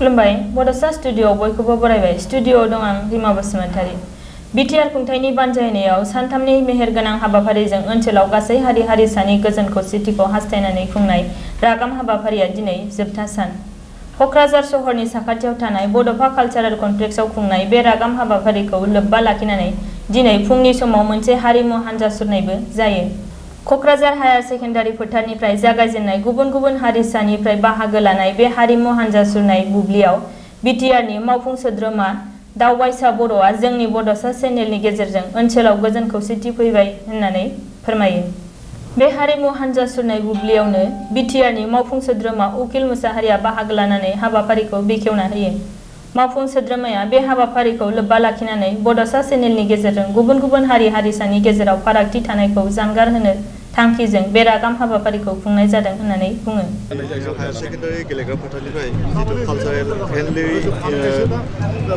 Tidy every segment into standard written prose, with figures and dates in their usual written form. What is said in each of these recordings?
खुलुमबाय बड'सा स्टुडिअ'आव बयखौबो बरायबाय। स्टुडिअ'आव दं आं रिमा बसुमतारी। बिटिआर खुंथायनि बानजायनायाव सानथामनि मेहेरगोनां हाबाफारिजों ओनसोलाव गासै हारि हारिसानि गोजोन खौसेथिखौ हास्थायनानै खुंनाय रागाम हाबाफारिया दिनै जोबथा सान। क'क्राझार सहरनि साखाथियाव थानाय बड'फा कालचारेल कमप्लेक्सआव खुंनाय बे रागाम हाबाफारिखौ लोब्बा लाखिनानै दिनै फुंनि समाव मोनसे हारिमु हान्जा सुरनायबो जायो। क'क्राझार हायार सेकेन्डारि फोथारनिफ्राय जागायजेननाय गुबुन गुबुन हारिसानिफ्राय बाहागो लानाय बे हारिमु हान्जा सुरनाय बुब्लियाव बिटिआरनि मावफुं सोद्रोमा दावबायसा बर'आ जोंनि बड'सा चेनेलनि गेजेरजों ओनसोलाव गोजोन खौसेथि फैबाय होननानै फोरमायो। बे हारिमु हान्जा सुरनाय बुब्लियावनो बिटिआरनि मावफुं सोद्रोमा उकिल मुसाहारिया बाहागो लानानै हाबाफारिखौ बेखेवना होयो। मावफुं सोद्रोमाया बे हाबाफारिखौ लोब्बा लाखिनानै बड'सा चेनेलनि गेजेरजों गुबुन गुबुन हारि हारिसानि गेजेराव फारागथि थानायखौ जानगार होनो थांखिजों बे रागाम हाबाफारिखौ खुंनाय जादों होननानै बुङो। हायार सेकेन्डारि गेलेग्रा फोथारनिफ्राय जिथु कालचारेल हेन्डलि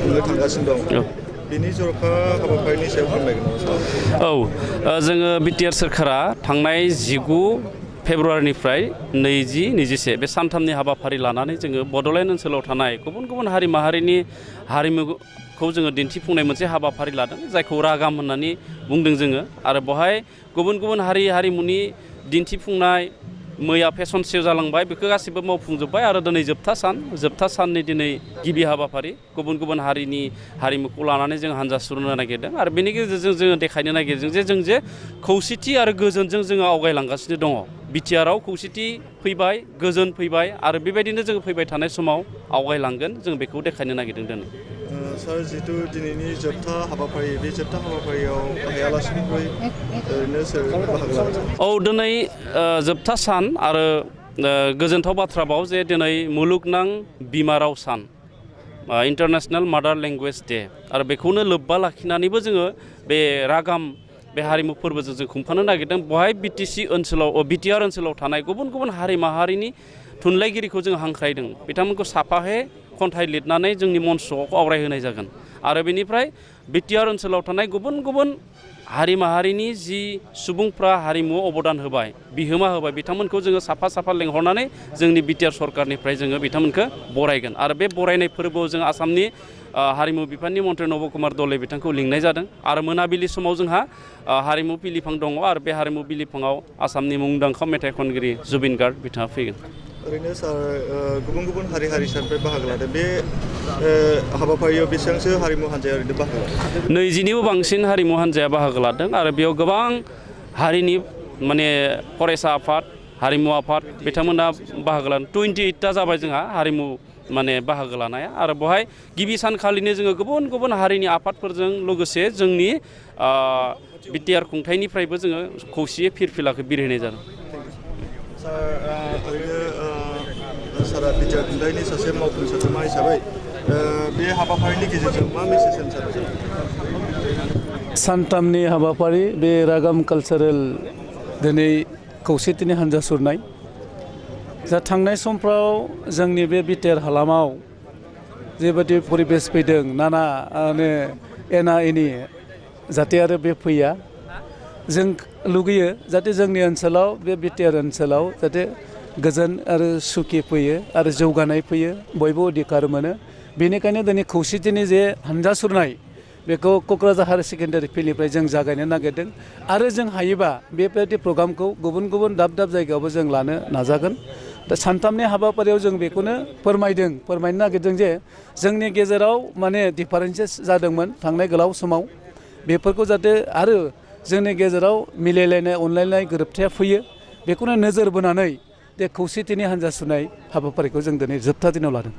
खुंनो थांगासिनो दं बिनि जर'खा हाबाफारिनि सायाव फोरमायगोन नामा? जोङो बिटिआर सोरखारा थांनाय 19 फेब्रुवारिनिफ्राय 20-21 बे सानथामनि हाबाफारि लानानै जोङो बड'लेण्ड ओनसोलाव थानाय गुबुन गुबुन हारि माहारिनि हारिमुखौ जोङो दिन्थिफुंनाय मोनसे हाबाफारि लादों, जायखौ रागाम होननानै बुंदों जोङो। आरो बेवहाय गुबुन गुबुन हारिमुनि दिन्थिफुंनाय मैया फेसन शो जालांबाय, बेखौ गासिबो मावफुंजोब्बाय आरो दिनै जोबथा साननि दिनै गिबि हाबाफारि गुबुन गुबुन हारिनि हारिमुखौ लानानै जों हान्जा सुरनो नागिरदों आरो बेनि गेजेरजों जोङो देखायनो नागिरदों जे जों खौसेथि आरो गोजोनजों जोङो आवगायलांगासिनो दङ। बिटिआरआव खौसेथि फैबाय, गोजोन फैबाय आरो बेबायदिनो जोङो फैबाय थानाय समाव आवगायलांगोन, जों बेखौ देखायनो नागिरदों दिनै। सार, जितु दिनैनि जोबथा हाबाफारि, बे जोबथा हाबाफारियाव हायालासिनिफ्राय ओरैनो सोर बाहागो लादों? दिनै जोबथा सान आरो गोजोनथाव बाथ्राबाव जे दिनै मुलुगनां बिमा राव सान, इन्टारनेसनेल मादार लेंगुवेज डे, आरो बेखौनो लोब्बा लाखिनानैबो जोङो बे रागाम बे हारिमु फोरबोजों जों खुंफानो नागिरदों। बेवहाय बिटिआर ओनसोलाव थानाय गुबुन गुबुन हारि माहारिनि थुनलाइगिरिखौ जों हांख्रायदों। बिथांमोनखौ साफायै खन्थाइ लिरनानै जोंनि मन्चआव आवरायहोनाय जागोन आरो बेनिफ्राय बिटिआर ओनसोलाव थानाय गुबुन गुबुन हारि माहारिनि जि सुबुंफ्रा हारिमुआव अबदान होबाय, बिहोमा होबाय, बिथांमोनखौ जोङो साफा लेंहरनानै जोंनि बिटिआर सरकारनिफ्राय जोङो बिथांमोनखौ बरायगोन आरो बे बरायनाय फोरबोआव जों आसामनि हारिमु बिफाननि मन्थ्रि नब कुमार दले बिथांखौ लिंनाय जादों आरो मोनाबिलि समाव जोंहा हारिमु बिलिफां दङ आरो बे हारिमु बिलिफाङाव आसामनि मुंदांखा मेथाइ खनगिरि जुबिन गार्ग बिथाङा फैगोन। ओरैनो सार, गुबुन गुबुन हारि हारिसानिफ्राय बाहागो लादों बे हाबाफारियाव बेसेबांसो हारिमु हान्जाया ओरैनो बाहागो लादों? 20निबो बांसिन हारिमु हान्जाया बाहागो लादों आरो बेयाव गोबां हारिनि फरायसा आफाद, हारिमु आफाद बिथांमोना बाहागो लादों। 28टा जाबाय जोंहा हारिमु बाहागो लानाया आरो बेवहाय गिबि सानखालिनो जोङो गुबुन गुबुन हारिनि आफादफोरजों लोगोसे जोंनि बिटिआर खुंथायनिफ्रायबो जोङो खौसेयै फिरफिलाखौ बिरहोनाय जादों। ओरैनो सारा बिटिआर खुंथायनि सासे मावफुं सोद्रोमा हिसाबै बे हाबाफारिनि गेजेरजों मा मेसेज होनो सानो? सानथामनि हाबाफारि बे रागाम कालचारेल दिनै खौसेथिनि हान्जा सुरनाय जा थांनाय समफ्राव जोंनि बे बिटिआर हालामाव जेबादि परिबेस फैदों, नाना एना एनि जाहाथे आरो बे फैया। जों लुगैयो जाहाथे जोंनि ओनसोलाव, बे बिटिआर ओनसोलाव जाहाथे गोजोन आरो सुखि फैयो आरो जौगानाय फैयो, बयबो अधिकार मोनो। बेनिखायनो दिनै खौसेथिनि जे हान्जा सुरनाय बेखौ क'क्राझार हायार सेकेन्डारि फिल्डनिफ्राय जों जागायनो नागिरदों आरो जों हायोबा बेबायदि प्रग्रामखौ गुबुन गुबुन दाब जायगायावबो जों लानो नाजागोन। दा सानथामनि हाबाफारियाव जों बेखौनो फोरमायनो नागिरदों जे जोंनि गेजेराव डिफारेन्सेस जादोंमोन थांनाय गोलाव समाव, बेफोरखौ जाहाथे आरो जोंनि गेजेराव मिलायलायनाय, अनलायनाय, गोरोबथाया फैयो, बेखौनो नोजोर बोनानै बे खौसेथिनि हान्जा सुरनाय हाबाफारिखौ जों दिनै जोबथा दिनाव लादों।